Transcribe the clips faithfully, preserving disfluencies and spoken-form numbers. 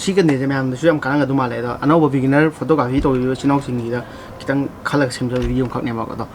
ꯁꯤ ꯀꯟꯇꯦꯟꯁꯦ ꯃꯌꯥꯝꯗꯁꯨ ꯌꯥꯝ ꯀꯥꯟꯅꯒꯗꯧ ꯃꯥꯜꯂꯦ꯫ ꯑꯗꯣ ꯑꯅꯧꯕ beginner photography ꯇꯧꯔꯤꯕ ꯏꯆꯤꯟ ꯏꯅꯥꯎꯁꯤꯡꯒꯤꯗ ꯈꯤꯇꯪ ꯈꯜꯂꯒ ꯁꯦꯝꯖꯕ video ꯑꯃꯈꯛꯅꯦꯕ꯫ ꯑꯗꯣ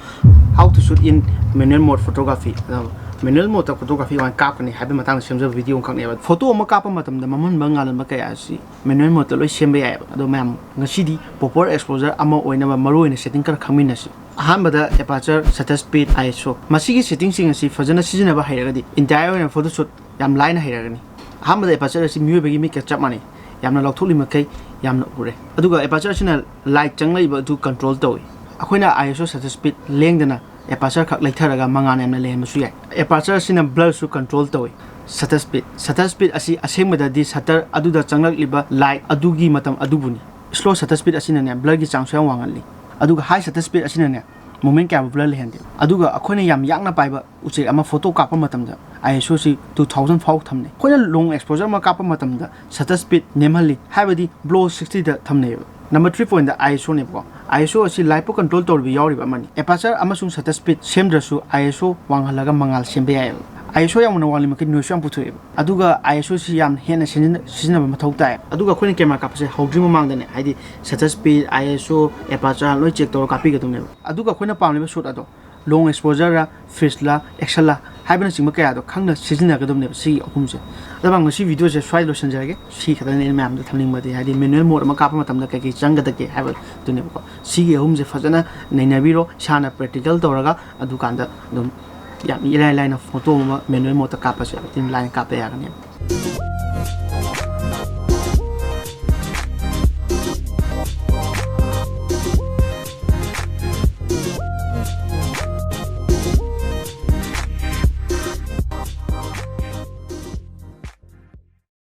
how to shoot in manual mode photography, ꯑꯗꯣ manual modeꯇ photography ꯀꯃꯥꯏꯅ ꯀꯥꯞꯀꯅꯤ ꯍꯥꯏꯕꯒꯤ ꯃꯇꯥꯡꯗ ꯁꯦꯝꯖꯕ video ꯑꯃꯈꯛꯅꯦꯕ꯫ Photo ꯑꯃ ꯀꯥꯞꯄ ꯃꯇꯝꯗ ꯃꯝꯍꯟꯕ ꯉꯥꯜꯍꯟꯕ ꯀꯌꯥ ꯑꯁꯤ manual modeꯇ ꯂꯣꯏ ꯁꯦꯝꯕ ꯌꯥꯏꯑꯕ꯫ ꯑꯗꯣ ꯃꯌꯥꯝ ꯉꯁꯤꯗꯤ proper exposure ꯑꯃ ꯑꯣꯏꯅꯕ ꯃꯔꯨꯑꯣꯏꯅ setting ꯈꯔ ꯈꯪꯃꯤꯟꯅꯁꯤ꯫ ꯑꯍꯥꯟꯕꯗ aperture, shutter speed, ISO꯫ ꯃꯁꯤꯒꯤ settingꯁꯤꯡ ꯑꯁꯤ ꯐꯖꯅ ꯁꯤꯖꯤꯟꯅꯕ ꯍꯩꯔꯒꯗꯤ entire ꯑꯣꯏꯅ photoshoot ꯌꯥꯝ ꯂꯥꯏꯅ ꯍꯩꯔꯒꯅꯤ꯫ ꯑꯍꯥꯟꯕꯗ aperture ꯑꯁꯤ ꯃꯤꯑꯣꯏꯕꯒꯤ ꯃꯤꯠꯀ ꯆꯞ ꯃꯥꯟꯅꯩ꯫ ꯌꯥꯝꯅ ꯂꯧꯊꯣꯛꯂꯤ ꯃꯈꯩ ꯌꯥꯝꯅ ꯎꯔꯦ꯫ ꯑꯗꯨꯒ aperture ꯑꯁꯤꯅ light ꯆꯪꯂꯛꯏꯕ ꯑꯗꯨ control ꯇꯧꯏ꯫ ꯑꯩꯈꯣꯏꯅ ISO, shutter speed ꯂꯦꯡꯗꯅ aperture ꯈꯛ ꯂꯩꯊꯔꯒ ꯃꯉꯥꯜ ꯌꯥꯝꯅ ꯂꯩꯍꯟꯕꯁꯨ ꯌꯥꯏ꯫ Aperture ꯑꯁꯤꯅ blurꯁꯨ control ꯇꯧꯏ꯫ Shutter speed, shutter speed ꯑꯁꯤ ꯑꯁꯦꯡꯕꯗꯗꯤ shutter ꯑꯗꯨꯗ ꯆꯪꯂꯛꯂꯤꯕ light ꯑꯗꯨꯒꯤ ꯃꯇꯝ ꯑꯗꯨꯕꯨꯅꯤ꯫ Slow shutter speed ꯑꯁꯤꯅꯅꯦ blurꯒꯤ ꯆꯥꯡꯁꯨ ꯌꯥꯝ ꯋꯥꯡꯍꯜꯂꯤ꯫ ꯑꯗꯨꯒ high shutter speed ꯑꯁꯤꯅꯅꯦ moment ꯀꯌꯥꯕꯨ blur ꯂꯩꯍꯟꯗꯦ꯫ ꯑꯗꯨꯒ ꯑꯩꯈꯣꯏꯅ ꯌꯥꯝ ꯌꯥꯡꯅ ꯄꯥꯏꯕ ꯎꯆꯦꯛ ꯑꯃ photo ꯀꯥꯞꯄ ꯃꯇꯝꯗ ISO ꯁꯤ two thousand ꯐꯥꯎ ꯊꯝꯅꯩ꯫ ꯑꯩꯈꯣꯏꯅ long exposure ꯑꯃ ꯀꯥꯞꯄ ꯃꯇꯝꯗ shutter speed ꯅꯦꯝꯍꯜꯂꯤ, ꯍꯥꯏꯕꯗꯤ below sixtyꯗ ꯊꯝꯅꯩꯕ꯫ Number three pointꯗ ISOꯅꯦꯕꯀꯣ꯫ ISO ꯑꯁꯤ lightꯄꯨ control ꯇꯧꯔꯤꯕ ꯌꯥꯎꯔꯤꯕ ꯑꯃꯅꯤ꯫ Aperture ꯑꯃꯁꯨꯡ shutter speed ꯁꯦꯝꯗ꯭ꯔꯁꯨ ISO ꯋꯥꯡꯍꯜꯂꯒ ꯃꯉꯥꯜ ꯁꯦꯝꯕ ꯌꯥꯏꯑꯕ꯫ ISO ꯌꯥꯝꯅ ꯋꯥꯡꯂꯤ ꯃꯈꯩ noiseꯁꯨ ꯌꯥꯝ ꯄꯨꯊꯣꯛꯑꯦꯕ꯫ ꯑꯗꯨꯒ ISO ꯁꯤ ꯌꯥꯝ ꯍꯦꯟꯅ ꯁꯤꯖꯤꯟꯅ-, ꯁꯤꯖꯤꯟꯅꯕ ꯃꯊꯧ ꯇꯥꯏ꯫ ꯑꯗꯨꯒ ꯑꯩꯈꯣꯏꯅ camera ꯀꯥꯞꯄꯁꯦ ꯍꯧꯗ꯭ꯔꯤ ꯃꯃꯥꯡꯗꯅꯦ, ꯍꯥꯏꯗꯤ shutter speed, ISO, aperture ꯂꯣꯏ check ꯇꯧꯔꯒ ꯀꯥꯞꯄꯤꯒꯗꯕꯅꯦꯕ꯫ ꯑꯗꯨꯒ ꯑꯩꯈꯣꯏꯅ ꯄꯥꯝꯂꯤꯕ shoot ꯑꯗꯣ long exposureꯔ, fishꯂ, actionꯂ ꯍꯥꯏꯕꯅꯆꯤꯡꯕ ꯀꯌꯥꯗꯣ ꯈꯪꯅ ꯁꯤꯖꯤꯟꯅꯒꯗꯕꯅꯦꯕ ꯁꯤꯒꯤ ꯑꯍꯨꯝꯁꯦ꯫ ꯑꯗꯨꯒ ꯉꯁꯤ videoꯁꯦ ꯁ꯭ꯋꯥꯏ ꯂꯣꯏꯁꯤꯟꯖꯔꯒꯦ꯫ ꯁꯤ ꯈꯛꯇꯅꯦ ꯑꯩꯅ ꯃꯌꯥꯝꯗ ꯊꯝꯅꯤꯡꯕꯗꯤ, ꯍꯥꯏꯗꯤ manual mode ꯑꯃ ꯀꯥꯞꯄ ꯃꯇꯝꯗ ꯀꯩꯀꯩ ꯆꯪꯒꯗꯒꯦ ꯍꯥꯏꯕꯗꯨꯅꯦꯕꯀꯣ꯫ ꯁꯤꯒꯤ ꯑꯍꯨꯝꯁꯦ ꯐꯖꯅ ꯅꯩꯅꯕꯤꯔꯣ, ꯏꯁꯥꯅ practical ꯇꯧꯔꯒ, ꯑꯗꯨꯀꯥꯟꯗ ꯑꯗꯨꯝ ꯌꯥꯝ ꯏꯔꯥꯏ ꯂꯥꯏꯅ photo ꯑꯃ manual modeꯇ ꯀꯥꯞꯄꯁꯦ ꯌꯥꯝ ꯊꯤꯅ ꯂꯥꯏꯅ ꯀꯥꯞꯄ ꯌꯥꯒꯅꯦꯕ꯫